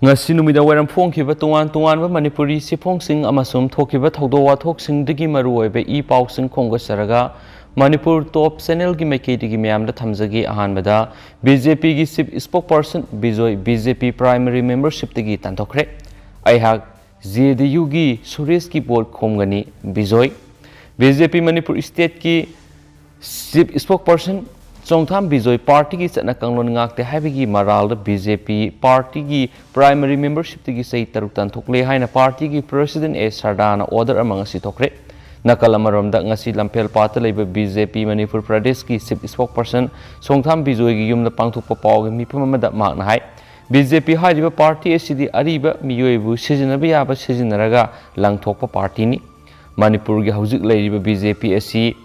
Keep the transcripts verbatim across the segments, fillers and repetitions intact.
ꯉꯁꯤ ꯅꯨꯃꯤꯗꯥꯡ ꯋꯥꯏꯔꯝ ꯐꯣꯡꯈꯤꯕ ꯇꯣꯉꯥꯟ ꯇꯣꯉꯥꯟꯕ ꯃꯅꯤꯄꯨꯔꯤ ꯆꯦꯐꯣꯡꯁꯤꯡ ꯑꯃꯁꯨꯡ ꯊꯣꯛꯈꯤꯕ ꯊꯧꯗꯣꯛ ꯋꯥꯊꯣꯛꯁꯤꯡꯗꯒꯤ ꯃꯔꯨꯑꯣꯏꯕ ꯏ ꯄꯥꯎꯁꯤꯡ ꯈꯣꯝꯒꯠꯆꯔꯒ, ꯃꯅꯤꯄꯨꯔ ꯇꯣꯞ ꯆꯦꯅꯦꯜꯒꯤ ꯃꯥꯏꯀꯩꯗꯒꯤ ꯃꯌꯥꯝꯗ ꯊꯝꯖꯒꯦ꯫ ꯑꯍꯥꯟꯕꯗ, ꯕꯤ ꯖꯦ ꯄꯤꯒꯤ chief spoke person Bijoy B J ꯄꯤ ꯄ꯭ꯔꯥꯏꯃꯔꯤ ꯃꯦꯝꯕꯔꯁꯤꯞꯇꯒꯤ ꯇꯥꯟꯊꯣꯛꯈ꯭ꯔꯦ꯫ ꯑꯩꯍꯥꯛ ꯖꯦ ꯗꯤ ꯌꯨꯒꯤ ꯁꯨꯔꯦꯁꯀꯤ ꯚꯣꯠ ꯈꯣꯝꯒꯅꯤ꯫ ꯕꯤꯖꯣꯏ꯫ ꯕꯤ ꯖꯦ ꯄꯤ ꯃꯅꯤꯄꯨꯔ ꯁ꯭ꯇꯦꯠꯀꯤ ꯆꯤꯐ ꯏꯁꯄꯣꯛ ꯄꯔꯁꯟ ꯆꯣꯡꯊꯥꯝ ꯕꯤꯖꯣꯏ ꯄꯥꯔꯇꯤꯒꯤ ꯆꯠꯅ ꯀꯥꯡꯂꯣꯟ ꯉꯥꯛꯇꯦ ꯍꯥꯏꯕꯒꯤ ꯃꯔꯥꯜꯗ ꯕꯤ ꯖꯦ ꯄꯤ ꯄꯥꯔꯇꯤꯒꯤ ꯄ꯭ꯔꯥꯏꯃꯔꯤ ꯃꯦꯝꯕꯔꯁꯤꯞꯇꯒꯤ ꯆꯍꯤ ꯇꯔꯨꯛ ꯇꯥꯟꯊꯣꯛꯂꯦ ꯍꯥꯏꯅ ꯄꯥꯔꯇꯤꯒꯤ ꯄ꯭ꯔꯁꯤꯗꯦꯟ ꯑꯦ ꯁꯔꯗꯥꯅ ꯑꯣꯔꯗꯔ ꯑꯃ ꯉꯁꯤ ꯊꯣꯛꯈ꯭ꯔꯦ꯫ ꯅꯥꯀꯜ ꯑꯃꯔꯣꯝꯗ, ꯉꯁꯤ ꯂꯝꯐꯦꯜ ꯄꯥꯠꯇ ꯂꯩꯕ ꯕꯤ ꯖꯦ ꯄꯤ ꯃꯅꯤꯄꯨꯔ ꯄ꯭ꯔꯗꯦꯁꯀꯤ ꯆꯤꯐ ꯏꯁꯄꯣꯛ ꯄꯔꯁꯟ ꯆꯣꯡꯊꯥꯝ ꯕꯤꯖꯣꯏꯒꯤ ꯌꯨꯝꯗ ꯄꯥꯡꯊꯣꯛꯄ ꯄꯥꯎꯒꯤ ꯃꯤꯐꯝ ꯑꯃꯗ ꯃꯍꯥꯛꯅ ꯍꯥꯏ, ꯕꯤ ꯖꯦ ꯄꯤ ꯍꯥꯏꯔꯤꯕ ꯄꯥꯔꯇꯤ ꯑꯁꯤꯗꯤ ꯑꯔꯤꯕ ꯃꯤꯑꯣꯏꯕꯨ ꯁꯤꯖꯤꯟꯅꯕ ꯌꯥꯕ ꯁꯤꯖꯤꯟꯅꯔꯒ ꯂꯪꯊꯣꯛꯄ ꯄꯥꯔꯇꯤꯅꯤ꯫ ꯃꯅꯤꯄꯨꯔꯒꯤ ꯍꯧꯖꯤꯛ ꯂꯩꯔꯤꯕ ꯕꯤ ꯖꯦ ꯄꯤ ꯑꯁꯤ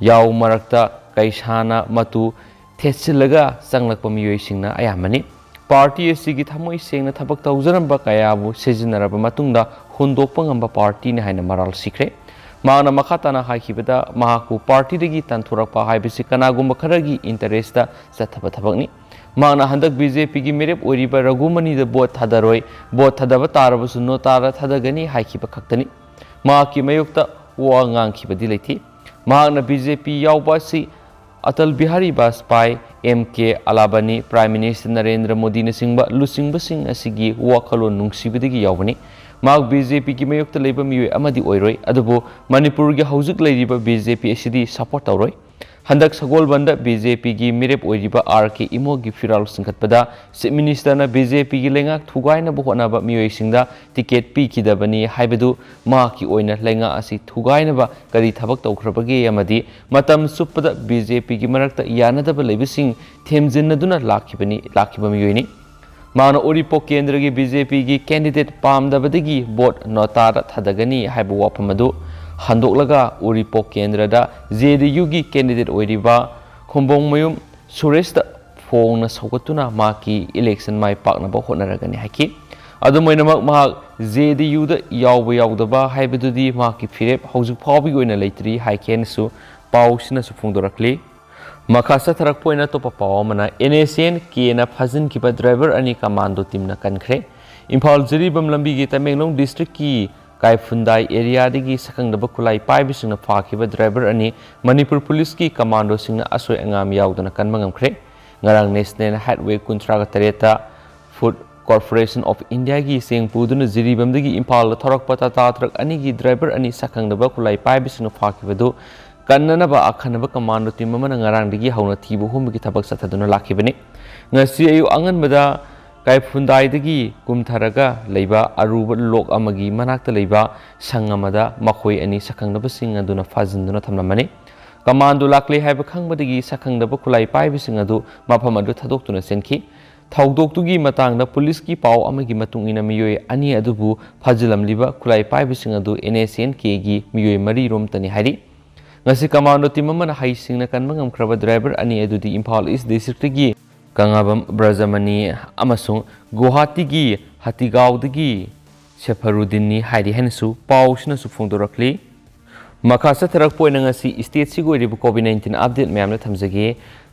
ꯌꯥꯎ ꯃꯔꯛꯇ ꯀꯩꯁꯥꯅ ꯃꯇꯨ ꯊꯦꯠꯆꯤꯜꯂꯒ ꯆꯪꯂꯛꯄ ꯃꯤꯑꯣꯏꯁꯤꯡꯅ ꯑꯌꯥꯝꯕꯅꯤ꯫ ꯄꯥꯔꯇꯤ ꯑꯁꯤꯒꯤ ꯊꯃꯣꯏ ꯁꯦꯡꯅ ꯊꯕꯛ ꯇꯧꯖꯔꯝꯕ ꯀꯌꯥꯕꯨ ꯁꯤꯖꯤꯟꯅꯔꯕ ꯃꯇꯨꯡꯗ ꯍꯨꯟꯗꯣꯛꯄ ꯉꯝꯕ ꯄꯥꯔꯇꯤꯅꯤ ꯍꯥꯏꯅ ꯃꯔꯥꯜ ꯁꯤꯈ꯭ꯔꯦ꯫ ꯃꯍꯥꯛꯅ ꯃꯈꯥ ꯇꯥꯅ ꯍꯥꯏꯈꯤꯕꯗ, ꯃꯍꯥꯛꯄꯨ ꯄꯥꯔꯇꯤꯗꯒꯤ ꯇꯥꯟꯊꯣꯔꯛꯄ ꯍꯥꯏꯕꯁꯤ ꯀꯅꯥꯒꯨꯝꯕ ꯈꯔꯒꯤ ꯏꯟꯇꯔꯦꯁꯇ ꯆꯠꯊꯕ ꯊꯕꯛꯅꯤ꯫ ꯃꯍꯥꯛꯅ ꯍꯟꯗꯛ ꯕꯤ ꯖꯦ ꯄꯤꯒꯤ ꯃꯤꯔꯦꯞ ꯑꯣꯏꯔꯤꯕ ꯔꯘꯨꯃꯅꯤꯗ ꯚꯣꯠ ꯊꯥꯗꯔꯣꯏ, ꯚꯣꯠ ꯊꯥꯗꯕ ꯇꯥꯔꯕꯁꯨ ꯅꯣꯇꯥꯗ ꯊꯥꯗꯒꯅꯤ ꯍꯥꯏꯈꯤꯕ ꯈꯛꯇꯅꯤ꯫ ꯃꯍꯥꯛꯀꯤ ꯃꯥꯌꯣꯛꯇ ꯋꯥ ꯉꯥꯡꯈꯤꯕꯗꯤ ꯂꯩꯇꯦ꯫ ꯃꯍꯥꯛꯅ ꯕꯤ ꯖꯦ ꯄꯤ ꯌꯥꯎꯕ ꯑꯁꯤ ꯑꯇꯜ ꯕꯤꯍꯥꯔꯤ ꯕꯥꯖꯄꯥꯏ, ꯑꯦꯝ ꯀꯦ ꯑꯂꯥꯕꯥꯅꯤ, ꯄ꯭ꯔꯥꯏꯝ ꯃꯤꯅꯤꯁꯇꯔ ꯅꯔꯦꯟꯗ꯭ꯔ ꯃꯣꯗꯤꯅꯆꯤꯡꯕ ꯂꯨꯆꯤꯡꯕꯁꯤꯡ ꯑꯁꯤꯒꯤ ꯋꯥꯈꯜꯂꯣꯟ ꯅꯨꯡꯁꯤꯕꯗꯒꯤ ꯌꯥꯎꯕꯅꯤ꯫ ꯃꯍꯥꯛ ꯕꯤ ꯖꯦ ꯄꯤꯒꯤ ꯃꯥꯌꯣꯛꯇ ꯂꯩꯕ ꯃꯤꯑꯣꯏ ꯑꯃꯗꯤ ꯑꯣꯏꯔꯣꯏ, ꯑꯗꯨꯕꯨ ꯃꯅꯤꯄꯨꯔꯒꯤ ꯍꯧꯖꯤꯛ ꯂꯩꯔꯤꯕ ꯕꯤ ꯖꯦ ꯄꯤ ꯑꯁꯤꯗꯤ ꯁꯄꯣꯔꯠ ꯇꯧꯔꯣꯏ꯫ ꯍꯟꯗꯛ ꯁꯒꯣꯜꯕꯟꯗ ꯕꯤ ꯖꯦ ꯄꯤꯒꯤ ꯃꯤꯔꯦꯞ ꯑꯣꯏꯔꯤꯕ ꯑꯥꯔ ꯀꯦ ꯏꯃꯣꯒꯤ ꯐꯤꯔꯥꯜ ꯆꯤꯡꯈꯠꯄꯗ ꯆꯤꯐ ꯃꯤꯅꯤꯁꯇꯔꯅ ꯕꯤ ꯖꯦ ꯄꯤꯒꯤ ꯂꯩꯉꯥꯛ ꯊꯨꯒꯥꯏꯅꯕ ꯍꯣꯠꯅꯕ ꯃꯤꯑꯣꯏꯁꯤꯡꯗ ꯇꯤꯀꯦꯠ ꯄꯤꯈꯤꯗꯕꯅꯤ ꯍꯥꯏꯕꯗꯨ ꯃꯍꯥꯛꯀꯤ ꯑꯣꯏꯅ ꯂꯩꯉꯥꯛ ꯑꯁꯤ ꯊꯨꯒꯥꯏꯅꯕ ꯀꯔꯤ ꯊꯕꯛ ꯇꯧꯈ꯭ꯔꯕꯒꯦ ꯑꯃꯗꯤ ꯃꯇꯝ ꯆꯨꯞꯄꯗ ꯕꯤ ꯖꯦ ꯄꯤꯒꯤ ꯃꯔꯛꯇ ꯌꯥꯅꯗꯕ ꯂꯩꯕꯁꯤꯡ ꯊꯦꯝꯖꯤꯟꯅꯗꯨꯅ ꯂꯥꯛꯈꯤꯕꯅꯤ, ꯂꯥꯛꯈꯤꯕ ꯃꯤꯑꯣꯏꯅꯤ꯫ ꯃꯍꯥꯛꯅ ꯎꯔꯤꯄꯣꯛ ꯀꯦꯟꯗ꯭ꯔꯒꯤ ꯕꯤ ꯖꯦ ꯄꯤꯒꯤ ꯀꯦꯟꯗꯤꯗꯦꯠ ꯄꯥꯝꯗꯕꯗꯒꯤ ꯚꯣꯠ ꯅꯣꯇꯥꯗ ꯊꯥꯗꯒꯅꯤ ꯍꯥꯏꯕ ꯋꯥꯐꯝ ꯑꯗꯨ ꯍꯟꯗꯣꯛꯂꯒ ꯎꯔꯤꯄꯣꯛ ꯀꯦꯟꯗ꯭ꯔꯗ ꯖꯦ ꯗꯤ ꯌꯨꯒꯤ ꯀꯦꯟꯗꯤꯗꯦꯠ ꯑꯣꯏꯔꯤꯕ ꯈꯣꯝꯕꯣꯡꯃꯌꯨꯝ ꯁꯨꯔꯦꯁꯇ ꯐꯣꯡꯅ ꯁꯧꯒꯠꯇꯨꯅ ꯃꯍꯥꯛꯀꯤ ꯏꯂꯦꯛꯁꯟ ꯃꯥꯏ ꯄꯥꯛꯅꯕ ꯍꯣꯠꯅꯔꯒꯅꯤ ꯍꯥꯏꯈꯤ꯫ ꯑꯗꯨꯝ ꯑꯣꯏꯅꯃꯛ, ꯃꯍꯥꯛ ꯖꯦ ꯗꯤ ꯌꯨꯗ ꯌꯥꯎꯕ ꯌꯥꯎꯗꯕ ꯍꯥꯏꯕꯗꯨꯗꯤ ꯃꯍꯥꯛꯀꯤ ꯐꯤꯔꯦꯞ ꯍꯧꯖꯤꯛ ꯐꯥꯎꯕꯒꯤ ꯑꯣꯏꯅ ꯂꯩꯇ꯭ꯔꯤ ꯍꯥꯏꯈꯤ ꯍꯥꯏꯅꯁꯨ ꯄꯥꯎꯁꯤꯅꯁꯨ ꯐꯣꯡꯗꯣꯔꯛꯂꯤ꯫ ꯃꯈꯥ ꯆꯠꯊꯔꯛꯄ ꯑꯣꯏꯅ ꯑꯇꯣꯞꯄ ꯄꯥꯎ ꯑꯃꯅ, ꯑꯦꯟ ꯑꯦꯁ ꯑꯦꯟ ꯀꯦꯅ ꯐꯥꯖꯤꯟꯈꯤꯕ ꯗ꯭ꯔꯥꯏꯚꯔ ꯑꯅꯤ ꯀꯃꯥꯟꯗꯣ ꯇꯤꯝꯅ ꯀꯟꯈ꯭ꯔꯦ꯫ ꯏꯝꯐꯥꯜ ꯖꯤꯔꯤꯕꯥꯝ ꯂꯝꯕꯤꯒꯤ ꯇꯃꯦꯡꯂꯣꯡ ꯗꯤꯁꯇ꯭ꯔꯤꯛꯀꯤ ꯀꯥꯏꯐꯨꯟꯗꯥꯏ ꯑꯦꯔꯤꯌꯥꯗꯒꯤ ꯁꯛꯈꯪꯗꯕ ꯈꯨꯠꯂꯥꯏ ꯄꯥꯏꯕꯁꯤꯡꯅ ꯐꯥꯈꯤꯕ ꯗ꯭ꯔꯥꯏꯚꯔ ꯑꯅꯤ ꯃꯅꯤꯄꯨꯔ ꯄꯨꯂꯤꯁꯀꯤ ꯀꯃꯥꯟꯗꯣꯁꯤꯡꯅ ꯑꯁꯣꯏ ꯑꯉꯥꯝ ꯌꯥꯎꯗꯅ ꯀꯟꯕ ꯉꯝꯈ꯭ꯔꯦ꯫ ꯉꯔꯥꯡ ꯅꯦꯁꯅꯦꯜ ꯍꯥꯏꯠꯋꯦ ꯀꯨꯟꯊ꯭ꯔꯥꯒ ꯇꯔꯦꯠꯇ ꯐꯨꯗ ꯀꯣꯔꯄꯣꯔꯦꯁꯟ ꯑꯣꯐ ꯏꯟꯗꯤꯌꯥꯒꯤ ꯆꯦꯡ ꯄꯨꯗꯨꯅ ꯖꯤꯔꯤꯕꯥꯝꯗꯒꯤ ꯏꯝꯐꯥꯜꯗ ꯊꯧꯔꯛꯄ ꯇꯥꯇꯥ ꯇ꯭ꯔꯛ ꯑꯅꯤꯒꯤ ꯗ꯭ꯔꯥꯏꯚꯔ ꯑꯅꯤ ꯁꯛꯈꯪꯗꯕ ꯈꯨꯠꯂꯥꯏ ꯄꯥꯏꯕꯁꯤꯡꯅ ꯐꯥꯈꯤꯕꯗꯨ ꯀꯟꯅꯅꯕ ꯑꯈꯟꯅꯕ ꯀꯃꯥꯟꯗꯣ ꯇꯤꯝ ꯑꯃꯅ ꯉꯔꯥꯡꯗꯒꯤ ꯍꯧꯅ ꯊꯤꯕ ꯍꯨꯝꯕꯒꯤ ꯊꯕꯛ ꯆꯠꯊꯗꯨꯅ ꯂꯥꯛꯈꯤꯕꯅꯤ꯫ ꯉꯁꯤ ꯑꯌꯨꯛ ꯑꯉꯟꯕꯗ ꯀꯥꯏꯐꯨꯟꯗꯥꯏꯗꯒꯤ ꯀꯨꯝꯊꯔꯒ ꯂꯩꯕ ꯑꯔꯨꯕ ꯂꯣꯛ ꯑꯃꯒꯤ ꯃꯅꯥꯛꯇ ꯂꯩꯕ ꯁꯪ ꯑꯃꯗ ꯃꯈꯣꯏ ꯑꯅꯤ ꯁꯛꯈꯪꯗꯕꯁꯤꯡ ꯑꯗꯨꯅ ꯐꯥꯖꯤꯟꯗꯨꯅ ꯊꯝꯂꯝꯕꯅꯤ꯫ ꯀꯃꯥꯟꯗꯣ ꯂꯥꯛꯂꯦ ꯍꯥꯏꯕ ꯈꯪꯕꯗꯒꯤ ꯁꯛꯈꯪꯗꯕ ꯈꯨꯠꯂꯥꯏ ꯄꯥꯏꯕꯁꯤꯡ ꯑꯗꯨ ꯃꯐꯝ ꯑꯗꯨ ꯊꯥꯗꯣꯛꯇꯨꯅ ꯆꯦꯟꯈꯤ꯫ ꯊꯧꯗꯣꯛꯇꯨꯒꯤ ꯃꯇꯥꯡꯗ ꯄꯨꯂꯤꯁꯀꯤ ꯄꯥꯎ ꯑꯃꯒꯤ ꯃꯇꯨꯡ ꯏꯟꯅ ꯃꯤꯑꯣꯏ ꯑꯅꯤ ꯑꯗꯨꯕꯨ ꯐꯥꯖꯤꯜꯂꯝꯂꯤꯕ ꯈꯨꯠꯂꯥꯏ ꯄꯥꯏꯕꯁꯤꯡ ꯑꯗꯨ ꯑꯦꯟ ꯑꯦꯁ ꯑꯦꯟ ꯀꯦꯒꯤ ꯃꯤꯑꯣꯏ ꯃꯔꯤ ꯔꯣꯝꯇꯅꯤ ꯍꯥꯏꯔꯤ꯫ ꯉꯁꯤ ꯀꯃꯥꯟꯗꯣ ꯇꯤꯝ ꯑꯃꯅ ꯍꯩꯁꯤꯡꯅ ꯀꯟꯕ ꯉꯝꯈ꯭ꯔꯕ ꯗ꯭ꯔꯥꯏꯚꯔ ꯑꯅꯤ ꯑꯗꯨꯗꯤ ꯏꯝꯐꯥꯜ ꯏꯁ ꯗꯤꯁꯇ꯭ꯔꯤꯛꯇꯒꯤ ꯀꯪꯉꯥꯕꯝ ꯕ꯭ꯔꯖꯃꯅꯤ ꯑꯃꯁꯨꯡ ꯒꯨꯋꯥꯍꯥꯇꯤꯒꯤ ꯍꯇꯤꯒꯥꯎꯗꯒꯤ ꯁꯦꯐꯔꯨꯗꯤꯟꯅꯤ ꯍꯥꯏꯔꯤ ꯍꯥꯏꯅꯁꯨ ꯄꯥꯎꯁꯤꯅꯁꯨ ꯐꯣꯡꯗꯣꯔꯛꯂꯤ꯫ ꯃꯈꯥ ꯆꯠꯊꯔꯛꯄ ꯑꯣꯏꯅ ꯉꯁꯤ ꯁ꯭ꯇꯦꯠꯁꯤꯒꯤ ꯑꯣꯏꯔꯤꯕ ꯀꯣꯚꯤꯗ ꯅꯥꯏꯟꯇꯤꯟ ꯑꯞꯗꯦꯠ ꯃꯌꯥꯝꯗ ꯊꯝꯖꯒꯦ꯫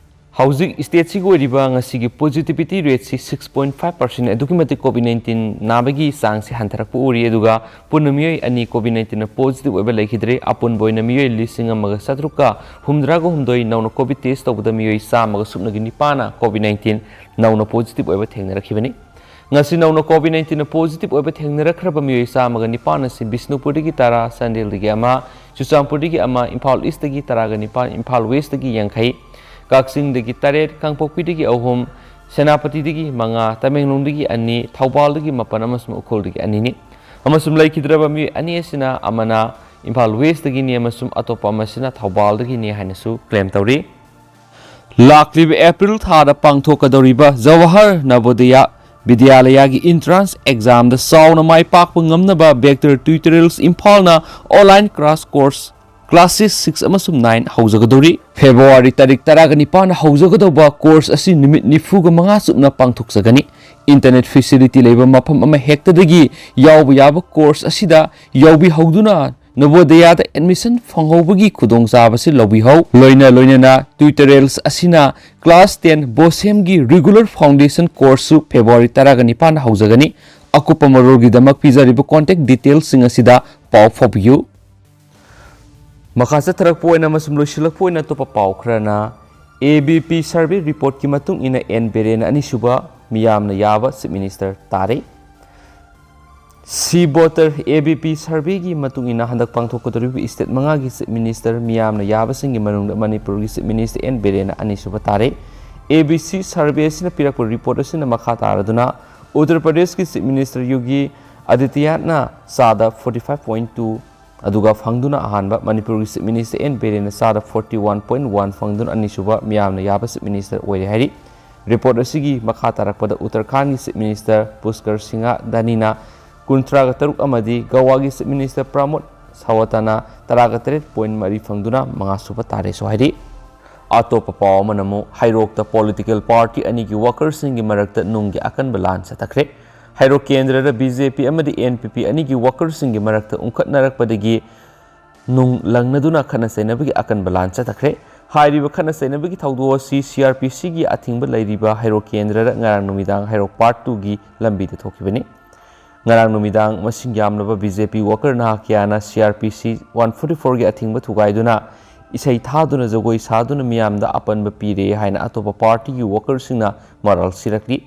ꯍꯧꯖꯤꯛ ꯁ꯭ꯇꯦꯠꯁꯤꯒꯤ ꯑꯣꯏꯔꯤꯕ ꯉꯁꯤꯒꯤ ꯄꯣꯖꯤꯇꯤꯚꯤꯇꯤ ꯔꯦꯠꯁꯤ ꯁꯤꯛꯁ ꯄꯣꯏꯟꯠ ꯐꯥꯏꯚ ꯄꯥꯔꯁꯦꯟ ꯑꯗꯨꯛꯀꯤ ꯃꯇꯤꯛ ꯀꯣꯚꯤꯗ ꯅꯥꯏꯟꯇꯤꯟ ꯅꯥꯕꯒꯤ ꯆꯥꯡꯁꯤ ꯍꯟꯊꯔꯛꯄ ꯎꯔꯤ꯫ ꯑꯗꯨꯒ ꯄꯨꯟꯅ ꯃꯤꯑꯣꯏ ꯑꯅꯤ ꯀꯣꯚꯤꯗ ꯅꯥꯏꯟꯇꯤꯟꯅ ꯄꯣꯖꯤꯇꯤꯚ ꯑꯣꯏꯕ ꯂꯩꯈꯤꯗ꯭ꯔꯦ꯫ ꯑꯄꯨꯟꯕ ꯑꯣꯏꯅ ꯃꯤꯑꯣꯏ ꯂꯤꯁꯤꯡ ꯑꯃꯒ ꯆꯥꯇ꯭ꯔꯨꯛꯀ ꯍꯨꯝꯗ꯭ꯔꯥꯒ ꯍꯨꯝꯗꯣꯏ ꯅꯧꯅ ꯀꯣꯚꯤꯗ ꯇꯦꯁ ꯇꯧꯕꯗ ꯃꯤꯑꯣꯏ ꯆꯥꯝꯃꯒ ꯁꯨꯞꯅꯒꯤ ꯅꯤꯄꯥꯟꯅ ꯀꯣꯚꯤꯗ ꯅꯥꯏꯟꯇꯤꯟ ꯅꯧꯅ ꯄꯣꯖꯤꯇꯤꯚ ꯑꯣꯏꯕ ꯊꯦꯡꯅꯔꯛꯈꯤꯕꯅꯤ꯫ ꯉꯁꯤ ꯅꯧꯅ ꯀꯣꯚꯤꯗ ꯅꯥꯏꯟꯇꯤꯟꯅ ꯄꯣꯖꯤꯇꯤꯚ ꯑꯣꯏꯕ ꯊꯦꯡꯅꯔꯛꯈ꯭ꯔꯕ ꯃꯤꯑꯣꯏ ꯆꯥꯝꯃꯒ ꯅꯤꯄꯥꯟ ꯑꯁꯤ ꯕꯤꯁꯅꯨꯄꯨꯔꯗꯒꯤ ꯇꯔꯥ, ꯆꯥꯟꯗꯦꯜꯗꯒꯤ ꯑꯃ, ꯆꯨꯔꯆꯥꯟꯄꯨꯔꯗꯒꯤ ꯑꯃ, ꯏꯝꯐꯥꯜ ꯏꯁꯇꯒꯤ ꯇꯔꯥꯒ ꯅꯤꯄꯥꯟ, ꯏꯝꯐꯥꯜ ꯋꯦꯁꯇꯒꯤ ꯌꯥꯡꯈꯩ, ꯀꯛꯆꯤꯡꯗꯒꯤ ꯇꯔꯦꯠ, ꯀꯥꯡꯄꯣꯛꯄꯤꯗꯒꯤ ꯑꯍꯨꯝ, ꯁꯦꯅꯥꯄꯇꯤꯗꯒꯤ ꯃꯉꯥ, ꯇꯃꯦꯡꯂꯣꯡꯗꯒꯤ ꯑꯅꯤ, ꯊꯧꯕꯥꯜꯗꯒꯤ ꯃꯥꯄꯟ ꯑꯃꯁꯨꯡ ꯎꯈ꯭ꯔꯨꯜꯗꯒꯤ ꯑꯅꯤꯅꯤ꯫ ꯑꯃꯁꯨꯡ ꯂꯩꯈꯤꯗ꯭ꯔꯕ ꯃꯤꯑꯣꯏ ꯑꯅꯤ ꯑꯁꯤꯅ ꯑꯃꯅ ꯏꯝꯐꯥꯜ ꯋꯦꯁꯇꯒꯤꯅꯤ ꯑꯃꯁꯨꯡ ꯑꯇꯣꯞꯄ ꯑꯃꯁꯤꯅ ꯊꯧꯕꯥꯜꯗꯒꯤꯅꯤ ꯍꯥꯏꯅꯁꯨ ꯀ꯭ꯂꯦꯝ ꯇꯧꯔꯤ꯫ ꯂꯥꯛꯂꯤꯕ ꯑꯦꯄ꯭ꯔꯤꯜ ꯊꯥꯗ ꯄꯥꯡꯊꯣꯛꯀꯗꯧꯔꯤꯕ ꯖꯋꯥꯍꯔ ꯅꯕꯣꯗꯌꯥ ꯕꯤꯗ꯭ꯌꯥꯂꯌꯥꯒꯤ ꯏꯟꯇ꯭ꯔꯥꯟꯁ ꯑꯦꯛꯖꯥꯝꯗ ꯆꯥꯎꯅ ꯃꯥꯏ ꯄꯥꯛꯄ ꯉꯝꯅꯕ ꯕꯦꯛꯇꯔ ꯇ꯭ꯌꯨꯇꯣꯔꯤꯌꯦꯜꯁ ꯏꯝꯐꯥꯜꯅ online crash course classes six ꯑꯃꯁꯨꯡ ꯅꯥꯏꯟ ꯍꯧꯖꯒꯗꯧꯔꯤ꯫ ꯐꯦꯕ꯭ꯔꯨꯋꯥꯔꯤ ꯇꯥꯔꯤꯛ ꯇꯔꯥꯒ ꯅꯤꯄꯥꯟꯗ ꯍꯧꯖꯒꯗꯧꯕ ꯀꯣꯔꯁ ꯑꯁꯤ ꯅꯨꯃꯤꯠ ꯅꯤꯐꯨꯒ ꯃꯉꯥ ꯆꯨꯞꯅ ꯄꯥꯡꯊꯣꯛꯆꯒꯅꯤ꯫ ꯏꯟꯇꯔꯅꯦꯠ ꯐꯦꯁꯤꯂꯤꯇꯤ ꯂꯩꯕ ꯃꯐꯝ ꯑꯃ ꯍꯦꯛꯇꯗꯒꯤ ꯌꯥꯎꯕ ꯌꯥꯕ ꯀꯣꯔꯁ ꯑꯁꯤꯗ ꯌꯥꯎꯕꯤꯍꯧꯗꯨꯅ ꯅꯕꯣꯗꯌꯥꯗ ꯑꯦꯗꯃꯤꯁꯟ ꯐꯪꯍꯧꯕꯒꯤ ꯈꯨꯗꯣꯡꯆꯥꯕꯁꯤ ꯂꯧꯕꯤꯍꯧ꯫ ꯂꯣꯏꯅ ꯂꯣꯏꯅꯅ ꯇ꯭ꯌꯨꯇꯣꯔꯤꯌꯦꯜꯁ ꯑꯁꯤꯅ ꯀ꯭ꯂꯥꯁ ꯇꯦꯟ ꯕꯣꯁꯦꯝꯒꯤ ꯔꯤꯒꯨꯂꯔ ꯐꯥꯎꯟꯗꯦꯁꯟ ꯀꯣꯔꯁꯁꯨ ꯐꯦꯕ꯭ꯔꯨꯋꯥꯔꯤ ꯇꯔꯥꯒ ꯅꯤꯄꯥꯟꯗ ꯍꯧꯖꯒꯅꯤ꯫ ꯑꯀꯨꯞꯄ ꯃꯔꯣꯜꯒꯤꯗꯃꯛ ꯄꯤꯖꯔꯤꯕ ꯀꯣꯟꯇꯦꯛ ꯗꯤꯇꯦꯜꯁꯁꯤꯡ ꯑꯁꯤꯗ ꯄꯥꯎ ꯐꯥꯎꯕꯤꯌꯨ꯫ ꯃꯈꯥ ꯆꯠꯊꯔꯛꯄ ꯑꯣꯏꯅ ꯑꯃꯁꯨꯡ ꯂꯣꯏꯁꯤꯜꯂꯛꯄ ꯑꯣꯏꯅ ꯑꯇꯣꯞꯄ ꯄꯥꯎ ꯈꯔꯅ, ꯑꯦ ꯕꯤ ꯄꯤ ꯁꯔꯚꯦ ꯔꯤꯄꯣꯔꯠꯀꯤ ꯃꯇꯨꯡ ꯏꯟꯅ ꯑꯦꯟ ꯕꯤꯔꯦꯟꯅ ꯑꯅꯤꯁꯨꯕ ꯃꯤꯌꯥꯝꯅ ꯌꯥꯕ ꯆꯤꯐ ꯃꯤꯅꯤꯁꯇꯔ ꯇꯥꯔꯦ꯫ ꯁꯤ ꯚꯣꯇꯔ ꯑꯦ ꯕꯤ ꯄꯤ ꯁꯔꯚꯦꯒꯤ ꯃꯇꯨꯡ ꯏꯟꯅ ꯍꯟꯗꯛ ꯄꯥꯡꯊꯣꯛꯀꯗꯧꯔꯤꯕ ꯏꯁꯇꯦꯠ ꯃꯉꯥꯒꯤ ꯆꯤꯐ ꯃꯤꯅꯤꯁꯇꯔ ꯃꯤꯌꯥꯝꯅ ꯌꯥꯕꯁꯤꯡꯒꯤ ꯃꯅꯨꯡꯗ ꯃꯅꯤꯄꯨꯔꯒꯤ ꯆꯤꯐ ꯃꯤꯅꯤꯁꯇꯔ ꯑꯦꯟ ꯕꯤꯔꯦꯟꯅ ꯑꯅꯤꯁꯨꯕ ꯇꯥꯔꯦ꯫ ꯑꯦ ꯕꯤ ꯁꯤ ꯁꯔꯚꯦ ꯑꯁꯤꯅ ꯄꯤꯔꯛꯄ ꯔꯤꯄꯣꯔꯠ ꯑꯁꯤꯅ ꯃꯈꯥ ꯇꯥꯔꯗꯨꯅ ꯎꯠꯇꯔ ꯄ꯭ꯔꯗꯦꯁꯀꯤ ꯆꯤꯐ ꯃꯤꯅꯤꯁꯇꯔ ꯌꯣꯒꯤ ꯑꯗꯤꯇꯤꯌꯥꯠꯅ ꯆꯥꯗ forty five point two ꯑꯗꯨꯒ ꯐꯪꯗꯨꯅ ꯑꯍꯥꯟꯕ, ꯃꯅꯤꯄꯨꯔꯒꯤ ꯆꯤꯐ ꯃꯤꯅꯤꯁꯇꯔ ꯑꯦꯟ ꯕꯤꯔꯦꯟꯅ ꯆꯥꯗ forty one point one ꯐꯪꯗꯨꯅ ꯑꯅꯤꯁꯨꯕ ꯃꯤꯌꯥꯝꯅ ꯌꯥꯕ ꯆꯤꯐ ꯃꯤꯅꯤꯁꯇꯔ ꯑꯣꯏꯔꯦ ꯍꯥꯏꯔꯤ꯫ ꯔꯤꯄꯣꯔꯠ ꯑꯁꯤꯒꯤ ꯃꯈꯥ ꯇꯥꯔꯛꯄꯗ ꯎꯠꯇꯔꯈꯥꯟꯒꯤ ꯆꯤꯐ ꯃꯤꯅꯤꯁꯇꯔ ꯄꯨꯁꯀꯔ ꯁꯤꯡꯍ ꯙꯅꯤꯅ ꯀꯨꯟꯊ꯭ꯔꯥꯒ ꯇꯔꯨꯛ ꯑꯃꯗꯤ ꯒꯋꯥꯒꯤ ꯆꯤꯐ ꯃꯤꯅꯤꯁꯇꯔ ꯄ꯭ꯔꯃꯣꯗ ꯁꯥꯋꯇꯅ ꯇꯔꯥꯒ ꯇꯔꯦꯠ ꯄꯣꯏꯟ ꯃꯔꯤ ꯐꯪꯗꯨꯅ ꯃꯉꯥꯁꯨꯕ ꯇꯥꯔꯦꯁꯨ ꯍꯥꯏꯔꯤ꯫ ꯑꯇꯣꯞꯄ ꯄꯥꯎ ꯑꯃꯅ ꯑꯃꯨꯛ ꯍꯩꯔꯣꯛꯇ ꯄꯣꯂꯤꯇꯤꯀꯦꯜ ꯄꯥꯔꯇꯤ ꯑꯅꯤꯒꯤ ꯋꯥꯀꯔꯁꯤꯡꯒꯤ ꯃꯔꯛꯇ ꯅꯨꯡꯒꯤ ꯑꯀꯟꯕ ꯂꯥꯟ ꯆꯠꯊꯈ꯭ꯔꯦ꯫ ꯍꯩꯔꯣꯛ ꯀꯦꯟꯗ꯭ꯔꯗ ꯕꯤ ꯖꯦ ꯄꯤ ꯑꯃꯗꯤ ꯑꯦꯟ ꯄꯤ ꯄꯤ ꯑꯅꯤꯒꯤ ꯋꯥꯀꯔꯁꯤꯡꯒꯤ ꯃꯔꯛꯇ ꯎꯪꯈꯠꯅꯔꯛꯄꯗꯒꯤ ꯅꯨꯡ ꯂꯪꯅꯗꯨꯅ ꯈꯠꯅ ꯆꯩꯅꯕꯒꯤ ꯑꯀꯟꯕ ꯂꯥꯟ ꯆꯠꯊꯈ꯭ꯔꯦ꯫ ꯍꯥꯏꯔꯤꯕ ꯈꯠꯅ ꯆꯩꯅꯕꯒꯤ ꯊꯧꯗꯣꯛ ꯑꯁꯤ ꯁꯤ ꯑꯥꯔ ꯄꯤ ꯁꯤꯒꯤ ꯑꯊꯤꯡꯕ ꯂꯩꯔꯤꯕ ꯍꯩꯔꯣꯛ ꯀꯦꯟꯗ꯭ꯔꯗ ꯉꯔꯥꯡ ꯅꯨꯃꯤꯗꯥꯡ ꯍꯩꯔꯣꯛ ꯄꯥꯔꯠ ꯇꯨꯒꯤ ꯂꯝꯕꯤꯗ ꯊꯣꯛꯈꯤꯕꯅꯤ꯫ ꯉꯔꯥꯡ ꯅꯨꯃꯤꯗꯥꯡ ꯃꯁꯤꯡ ꯌꯥꯝꯂꯕ ꯕꯤ ꯖꯦ ꯄꯤ ꯋꯥꯀꯔ ꯅꯍꯥ ꯀꯌꯥꯅ ꯁꯤ ꯑꯥꯔ ꯄꯤ ꯁꯤ one forty fourꯒꯤ ꯑꯊꯤꯡꯕ ꯊꯨꯒꯥꯏꯗꯨꯅ ꯏꯁꯩ ꯊꯥꯗꯨꯅ ꯖꯒꯣꯏ ꯁꯥꯗꯨꯅ ꯃꯤꯌꯥꯝꯗ ꯑꯄꯟꯕ ꯄꯤꯔꯦ ꯍꯥꯏꯅ ꯑꯇꯣꯞꯄ ꯄꯥꯔꯇꯤꯒꯤ ꯋꯥꯀꯔꯁꯤꯡꯅ ꯃꯔꯥꯜ ꯁꯤꯔꯛꯂꯤ꯫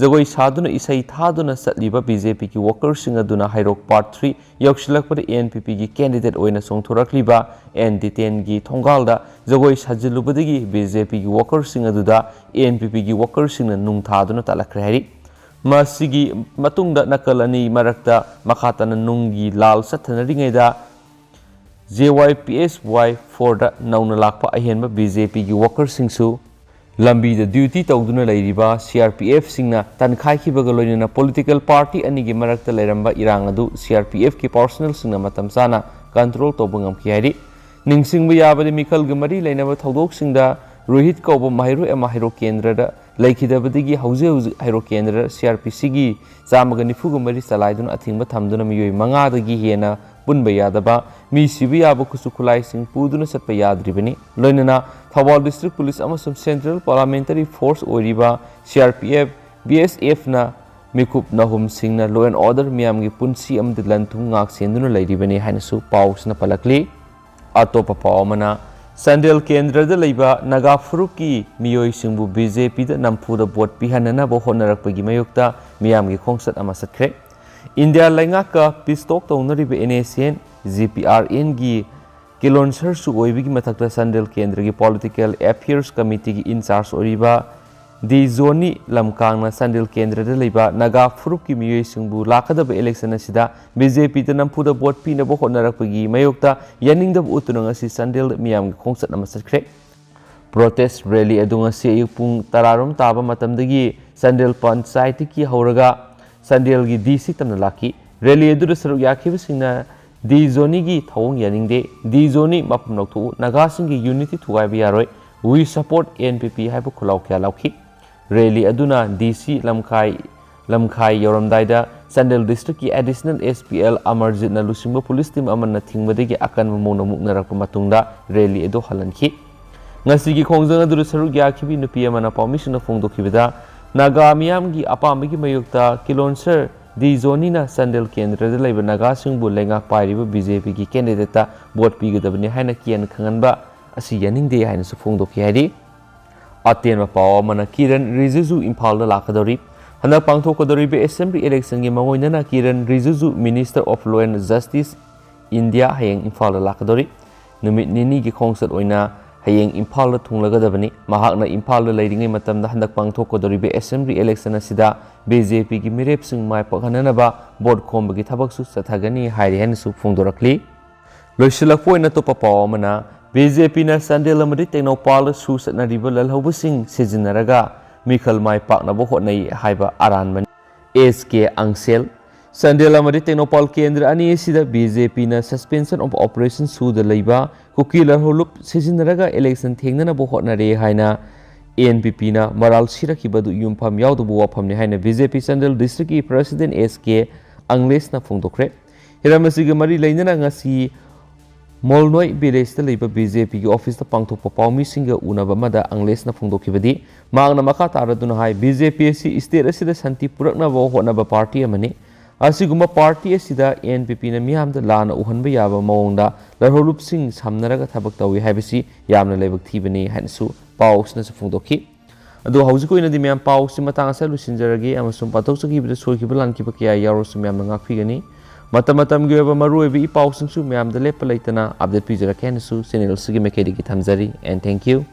ꯖꯒꯣꯏ ꯁꯥꯗꯨꯅ ꯏꯁꯩ ꯊꯥꯗꯨꯅ ꯆꯠꯂꯤꯕ ꯕꯤ ꯖꯦ ꯄꯤꯒꯤ ꯋꯥꯀꯔꯁꯤꯡ ꯑꯗꯨꯅ ꯍꯩꯔꯣꯛ ꯄꯥꯔꯠ ꯊ꯭ꯔꯤ ꯌꯧꯁꯤꯜꯂꯛꯄꯗ ꯑꯦꯟ ꯄꯤ ꯄꯤꯒꯤ ꯀꯦꯟꯗꯤꯗꯦꯠ ꯑꯣꯏꯅ ꯆꯣꯡꯊꯣꯔꯛꯂꯤꯕ ꯑꯦꯟ ꯗꯤꯇꯦꯟꯒꯤ ꯊꯣꯡꯒꯥꯜꯗ ꯖꯒꯣꯏ ꯁꯥꯖꯤꯜꯂꯨꯕꯗꯒꯤ ꯕꯤ ꯖꯦ ꯄꯤꯒꯤ ꯋꯥꯀꯔꯁꯤꯡ ꯑꯗꯨꯗ ꯑꯦꯟ ꯄꯤ ꯄꯤꯒꯤ ꯋꯥꯀꯔꯁꯤꯡꯅ ꯅꯨꯡ ꯊꯥꯗꯨꯅ ꯇꯥꯜꯂꯛꯈ꯭ꯔꯦ ꯍꯥꯏꯔꯤ꯫ ꯃꯁꯤꯒꯤ ꯃꯇꯨꯡꯗ ꯅꯥꯀꯜ ꯑꯅꯤ ꯃꯔꯛꯇ ꯃꯈꯥ ꯇꯥꯅ ꯅꯨꯡꯒꯤ ꯂꯥꯜ ꯆꯠꯊꯅꯔꯤꯉꯩꯗ ꯖꯦ ꯋꯥꯏ ꯄꯤ ꯑꯦꯁ ꯋꯥꯏ ꯐꯣꯔꯗ ꯅꯧꯅ ꯂꯥꯛꯄ ꯑꯍꯦꯟꯕ ꯕꯤ ꯖꯦ ꯄꯤꯒꯤ ꯋꯥꯀꯔꯁꯤꯡꯁꯨ ꯂꯝꯕꯤꯗ ꯗ꯭ꯌꯨꯇꯤ ꯇꯧꯗꯨꯅ ꯂꯩꯔꯤꯕ ꯁꯤ ꯑꯥꯔ ꯄꯤ ꯑꯦꯐꯁꯤꯡꯅ ꯇꯟꯈꯥꯏꯈꯤꯕꯒ ꯂꯣꯏꯅꯅ ꯄꯣꯂꯤꯇꯤꯀꯦꯜ ꯄꯥꯔꯇꯤ ꯑꯅꯤꯒꯤ ꯃꯔꯛꯇ ꯂꯩꯔꯝꯕ ꯏꯔꯥꯡ ꯑꯗꯨ ꯁꯤ ꯑꯥꯔ ꯄꯤ ꯑꯦꯐꯀꯤ ꯄꯥꯔꯁꯣꯅꯦꯜꯁꯤꯡꯅ ꯃꯇꯝ ꯆꯥꯅ ꯀꯟꯇ꯭ꯔꯣꯜ ꯇꯧꯕ ꯉꯝꯈꯤ ꯍꯥꯏꯔꯤ꯫ ꯅꯤꯡꯁꯤꯡꯕ ꯌꯥꯕꯗꯤ, ꯃꯤꯈꯜꯒ ꯃꯔꯤ ꯂꯩꯅꯕ ꯊꯧꯗꯣꯛꯁꯤꯡꯗ ꯔꯣꯍꯤꯠ ꯀꯧꯕ ꯃꯍꯩꯔꯣꯏ ꯑꯃ ꯍꯩꯔꯣꯛ ꯀꯦꯟꯗ꯭ꯔꯗ ꯂꯩꯈꯤꯗꯕꯗꯒꯤ ꯍꯧꯖꯤꯛ ꯍꯧꯖꯤꯛ ꯍꯩꯔꯣꯛ ꯀꯦꯟꯗ꯭ꯔ ꯁꯤ ꯑꯥꯔ ꯄꯤ ꯁꯤꯒꯤ ꯆꯥꯝꯃꯒ ꯅꯤꯐꯨꯒ ꯃꯔꯤ ꯆꯂꯥꯏꯗꯨꯅ ꯑꯊꯤꯡꯕ ꯊꯝꯗꯨꯅ ꯃꯤꯑꯣꯏ ꯃꯉꯥꯗꯒꯤ ꯍꯦꯟꯅ ꯄꯨꯟꯕ ꯌꯥꯗꯕ, ꯃꯤ ꯁꯤꯕ ꯌꯥꯕ ꯈꯨꯠꯁꯨ ꯈꯨꯠꯂꯥꯏꯁꯤꯡ ꯄꯨꯗꯨꯅ ꯆꯠꯄ ꯌꯥꯗ꯭ꯔꯤꯕꯅꯤ꯫ ꯂꯣꯏꯅꯅ ꯊꯧꯕꯥꯜ District Police ꯑꯃꯁꯨꯡ Central Paramilitary Force ꯑꯣꯏꯔꯤꯕ C R P F, B S F ꯅ ꯃꯤꯀꯨꯞ ꯅꯍꯨꯝꯁꯤꯡꯅ law and order, ꯃꯤꯌꯥꯝꯒꯤ ꯄꯨꯟꯁꯤ ꯑꯃꯗꯤ ꯂꯟ ꯊꯨꯝ ꯉꯥꯛ ꯁꯦꯟꯗꯨꯅ ꯂꯩꯔꯤꯕꯅꯤ ꯍꯥꯏꯅꯁꯨ ꯄꯥꯎꯁꯤꯅ ꯄꯜꯂꯛꯂꯤ꯫ ꯑꯇꯣꯞꯄ ꯄꯥꯎ ꯑꯃꯅ, ꯆꯥꯟꯗꯦꯜ ꯀꯦꯟꯗ꯭ꯔꯗ ꯂꯩꯕ ꯅꯥꯒꯥ ꯐꯨꯔꯨꯞꯀꯤ ꯃꯤꯑꯣꯏꯁꯤꯡꯕꯨ B J P ꯗ ꯅꯝꯐꯨꯗ ꯚꯣꯠ ꯄꯤꯍꯟꯅꯅꯕ ꯍꯣꯠꯅꯔꯛꯄꯒꯤ ꯃꯥꯌꯣꯛꯇ ꯃꯤꯌꯥꯝꯒꯤ ꯈꯣꯡꯆꯠ ꯑꯃ ꯆꯠꯈ꯭ꯔꯦ꯫ ꯏꯟꯗꯤꯌꯥ ꯂꯩꯉꯥꯛꯀ peace talk ꯇꯧꯅꯔꯤꯕ N S N, G P R N ꯒꯤ ꯀꯤꯂꯣꯟꯁꯔꯁꯨ ꯑꯣꯏꯕꯒꯤ ꯃꯊꯛꯇ ꯆꯥꯟꯗꯦꯜ ꯀꯦꯟꯗ꯭ꯔꯒꯤ Political Affairs Committee ꯒꯤ in charge ꯑꯣꯏꯔꯤꯕ ꯗꯤ ꯖꯣꯅꯤ ꯂꯝꯀꯥꯡꯅ ꯆꯥꯟꯗꯦꯜ ꯀꯦꯟꯗ꯭ꯔꯗ ꯂꯩꯕ ꯅꯥꯒꯥ ꯐꯨꯔꯨꯞꯀꯤ ꯃꯤꯑꯣꯏꯁꯤꯡꯕꯨ ꯂꯥꯛꯀꯗꯕ election ꯑꯁꯤꯗ B J P ꯗ ꯅꯝꯐꯨꯗ ꯚꯣꯠ ꯄꯤꯅꯕ ꯍꯣꯠꯅꯔꯛꯄꯒꯤ ꯃꯥꯌꯣꯛꯇ ꯌꯥꯅꯤꯡꯗꯕ ꯎꯠꯇꯨꯅ ꯉꯁꯤ ꯆꯥꯟꯗꯦꯜꯗ ꯃꯤꯌꯥꯝꯒꯤ ꯈꯣꯡꯆꯠ ꯑꯃ ꯆꯠꯈ꯭ꯔꯦ꯫ Protest rally ꯑꯗꯨ ꯉꯁꯤ ꯑꯌꯨꯛ ꯄꯨꯡ ꯇꯔꯥ ꯔꯣꯝ ꯇꯥꯕ ꯃꯇꯝꯗꯒꯤ ꯆꯥꯟꯗꯦꯜ ꯄꯟꯆꯥꯌꯠꯇꯒꯤ ꯍꯧꯔꯒ ꯆꯥꯟꯗꯦꯜꯒꯤ D C ꯇꯝꯅ ꯂꯥꯛꯈꯤ꯫ Rally ꯑꯗꯨꯗ ꯁꯔꯨꯛ ꯌꯥꯈꯤꯕꯁꯤꯡꯅ ꯗꯤ ꯖꯣꯅꯤꯒꯤ ꯊꯧꯑꯣꯡ ꯌꯥꯅꯤꯡꯗꯦ, ꯗꯤ ꯖꯣꯅꯤ ꯃꯐꯝ ꯂꯧꯊꯣꯛꯎ, ꯅꯥꯒꯥꯁꯤꯡꯒꯤ unity ꯊꯨꯒꯥꯏꯕ ꯌꯥꯔꯣꯏ, We support N P P ꯍꯥꯏꯕ ꯈꯨꯜꯂꯥꯎ ꯀꯌꯥ ꯂꯥꯎꯈꯤ꯫ Rally ꯑꯗꯨꯅ D C ꯂꯝꯈꯥꯏ, ꯂꯝꯈꯥꯏ ꯌꯧꯔꯝꯗꯥꯏꯗ ꯆꯥꯟꯗꯦꯜ District ꯀꯤ Additional S P L ꯑꯃꯔꯖꯤꯠꯅ ꯂꯨꯆꯤꯡꯕ police team ꯑꯃꯅ ꯊꯤꯡꯕꯗꯒꯤ ꯑꯀꯟꯕ ꯃꯑꯣꯡꯗ ꯃꯨꯛꯅꯔꯛꯄ ꯃꯇꯨꯡꯗ rally ꯑꯗꯨ ꯍꯜꯍꯟꯈꯤ꯫ ꯉꯁꯤꯒꯤ ꯈꯣꯡꯖꯪ ꯑꯗꯨꯗ ꯁꯔꯨꯛ ꯌꯥꯈꯤꯕꯤ ꯅꯨꯄꯤ ꯑꯃꯅ ꯄꯥꯎꯃꯤꯁꯤꯡꯅ ꯐꯣꯡꯗꯣꯛꯈꯤꯕꯗ, ꯅꯥꯒꯥ ꯃꯤꯌꯥꯝꯒꯤ ꯑꯄꯥꯝꯕꯒꯤ ꯃꯥꯌꯣꯛꯇ ꯀꯤꯂꯣꯟꯁꯔ ꯗꯤ ꯖꯣꯅꯤꯅ ꯆꯥꯟꯗꯦꯜ ꯀꯦꯟꯗ꯭ꯔꯗ ꯂꯩꯕ ꯅꯥꯒꯥꯁꯤꯡꯕꯨ ꯂꯩꯉꯥꯛ ꯄꯥꯏꯔꯤꯕ B J P ꯒꯤ candidate ꯇ ꯚꯣꯠ ꯄꯤꯒꯗꯕꯅꯤ ꯍꯥꯏꯅ ꯀꯤꯍꯟ ꯈꯪꯍꯟꯕ ꯑꯁꯤ ꯌꯥꯅꯤꯡꯗꯦ ꯍꯥꯏꯅꯁꯨ ꯐꯣꯡꯗꯣꯛꯈꯤ ꯍꯥꯏꯔꯤ꯫ ꯑꯇꯦꯟꯕ ꯄꯥꯎ ꯑꯃꯅ, ꯀꯤꯔꯟ ꯔꯤꯖꯤꯖꯨ ꯏꯝꯐꯥꯜꯗ ꯂꯥꯛꯀꯗꯧꯔꯤ꯫ ꯍꯟꯗꯛ ꯄꯥꯡꯊꯣꯛꯀꯗꯧꯔꯤꯕ assembly election ꯒꯤ ꯃꯥꯡꯑꯣꯏꯅꯅ Kiran ꯔꯤꯖꯤꯖꯨ, Minister of Law and Justice, India, ꯍꯌꯦꯡ ꯏꯝꯐꯥꯜꯗ ꯂꯥꯛꯀꯗꯧꯔꯤ꯫ ꯅꯨꯃꯤꯠ ꯅꯤꯅꯤꯒꯤ ꯈꯣꯡꯆꯠ ꯑꯣꯏꯅ ꯍꯌꯦꯡ ꯏꯝꯐꯥꯜꯗ ꯊꯨꯡꯂꯒꯗꯕꯅꯤ꯫ ꯃꯍꯥꯛꯅ ꯏꯝꯐꯥꯜꯗ ꯂꯩꯔꯤꯉꯩ ꯃꯇꯝꯗ ꯍꯟꯗꯛ ꯄꯥꯡꯊꯣꯛꯀꯗꯧꯔꯤꯕ assembly election ꯑꯁꯤꯗ B J P ꯒꯤ ꯃꯤꯔꯦꯞꯁꯤꯡ ꯃꯥꯏ ꯄꯥꯛꯍꯟꯅꯅꯕ ꯚꯣꯠ ꯈꯣꯝꯕꯒꯤ ꯊꯕꯛꯁꯨ ꯆꯠꯊꯒꯅꯤ ꯍꯥꯏꯔꯤ ꯍꯥꯏꯅꯁꯨ ꯐꯣꯡꯗꯣꯔꯛꯂꯤ꯫ ꯂꯣꯏꯁꯤꯜꯂꯛꯄ ꯑꯣꯏꯅ ꯑꯇꯣꯞꯄ ꯄꯥꯎ ꯑꯃꯅ, B J P ꯅ ꯆꯥꯟꯗꯦꯜ ꯑꯃꯗꯤ ꯇꯦꯡꯅꯧꯄꯥꯜꯗ ꯁꯨ ꯆꯠꯅꯔꯤꯕ ꯂꯜꯍꯧꯕꯁꯤꯡ ꯁꯤꯖꯤꯟꯅꯔꯒ ꯃꯤꯈꯜ ꯃꯥꯏ ꯄꯥꯛꯅꯕ ꯍꯣꯠꯅꯩ ꯍꯥꯏꯕ ꯑꯔꯥꯟꯕꯅꯤ꯫ S K ꯑꯪꯁꯦꯜ꯫ ꯆꯥꯟꯗꯦꯜ ꯑꯃꯗꯤ ꯇꯦꯡꯅꯧꯄꯥꯜ ꯀꯦꯟꯗ꯭ꯔ ꯑꯅꯤ ꯑꯁꯤꯗ B J P ꯅ suspension of operation ꯁꯨꯗ ꯂꯩꯕ ꯀꯨꯀꯤ ꯂꯜꯍꯧꯂꯨꯞ ꯁꯤꯖꯤꯟꯅꯔꯒ election ꯊꯦꯡꯅꯅꯕ ꯍꯣꯠꯅꯔꯦ ꯍꯥꯏꯅ N P P ꯅ ꯃꯔꯥꯜ ꯁꯤꯔꯛꯈꯤꯕ ꯑꯗꯨ ꯌꯨꯝꯐꯝ ꯌꯥꯎꯗꯕ ꯋꯥꯐꯝꯅꯤ ꯍꯥꯏꯅ B J P Chandel District ꯀꯤ President S K ꯑꯪꯂꯦꯁꯅ ꯐꯣꯡꯗꯣꯛꯈ꯭ꯔꯦ꯫ ꯍꯤꯔꯝ ꯑꯁꯤꯒ ꯃꯔꯤ ꯂꯩꯅꯅ ꯉꯁꯤ ꯃꯣꯜꯅꯣꯏ ꯚꯤꯂꯦꯖꯇ ꯂꯩꯕ ꯕꯤ ꯖꯦ ꯄꯤꯒꯤ ꯑꯣꯐꯤꯁꯇ ꯄꯥꯡꯊꯣꯛꯄ ꯄꯥꯎꯃꯤꯁꯤꯡꯒ ꯎꯅꯕ ꯑꯃꯗ ꯑꯪꯂꯦꯁꯅ ꯐꯣꯡꯗꯣꯛꯈꯤꯕꯗꯤ, ꯃꯍꯥꯛꯅ ꯃꯈꯥ ꯇꯥꯔꯗꯨꯅ ꯍꯥꯏ, ꯕꯤ ꯖꯦ ꯄꯤ ꯑꯁꯤ ꯁ꯭ꯇꯦꯠ ꯑꯁꯤꯗ ꯁꯥꯟꯇꯤ ꯄꯨꯔꯛꯅꯕ ꯍꯣꯠꯅꯕ ꯄꯥꯔꯇꯤ ꯑꯃꯅꯤ꯫ ꯑꯁꯤꯒꯨꯝꯕ ꯄꯥꯔꯇꯤ ꯑꯁꯤꯗ ꯑꯦꯟ ꯄꯤ ꯄꯤꯅ ꯃꯤꯌꯥꯝꯗ ꯂꯥꯟꯅ ꯎꯍꯟꯕ ꯌꯥꯕ ꯃꯑꯣꯡꯗ ꯂꯥꯜꯍꯧꯂꯨꯞꯁꯤꯡ ꯁꯝꯅꯔꯒ ꯊꯕꯛ ꯇꯧꯏ ꯍꯥꯏꯕꯁꯤ ꯌꯥꯝꯅ ꯂꯥꯏꯕꯛ ꯊꯤꯕꯅꯤ ꯍꯥꯏꯅꯁꯨ ꯄꯥꯎ ꯑꯁꯤꯅꯁꯨ ꯐꯣꯡꯗꯣꯛꯈꯤ꯫ ꯑꯗꯣ ꯍꯧꯖꯤꯛꯀꯤ ꯑꯣꯏꯅꯗꯤ ꯃꯌꯥꯝ ꯄꯥꯎꯁꯤ ꯃꯇꯥꯡ ꯑꯁꯤꯗ ꯂꯣꯏꯁꯤꯟꯖꯔꯒꯦ, ꯑꯃꯁꯨꯡ ꯄꯥꯊꯣꯛꯆꯈꯤꯕꯗ ꯁꯣꯏꯈꯤꯕ ꯂꯥꯟꯈꯤꯕ ꯀꯌꯥ ꯌꯥꯎꯔꯁꯨ ꯃꯌꯥꯝꯅ ꯉꯥꯛꯄꯤꯒꯅꯤ꯫ ꯃꯇꯝ ꯃꯇꯝꯒꯤ ꯑꯣꯏꯕ ꯃꯔꯨꯑꯣꯏꯕ ꯏ ꯄꯥꯎꯁꯤꯡꯁꯨ ꯃꯌꯥꯝꯗ ꯂꯦꯞꯄ ꯂꯩꯇꯅ ꯑꯞꯗꯦꯠ ꯄꯤꯖꯔꯛꯀꯦ ꯍꯥꯏꯅꯁꯨ ꯆꯦꯅꯦꯜ ꯑꯁꯤꯒꯤ ꯃꯥꯏꯀꯩꯗꯒꯤ ꯊꯝꯖꯔꯤ꯫ And thank you.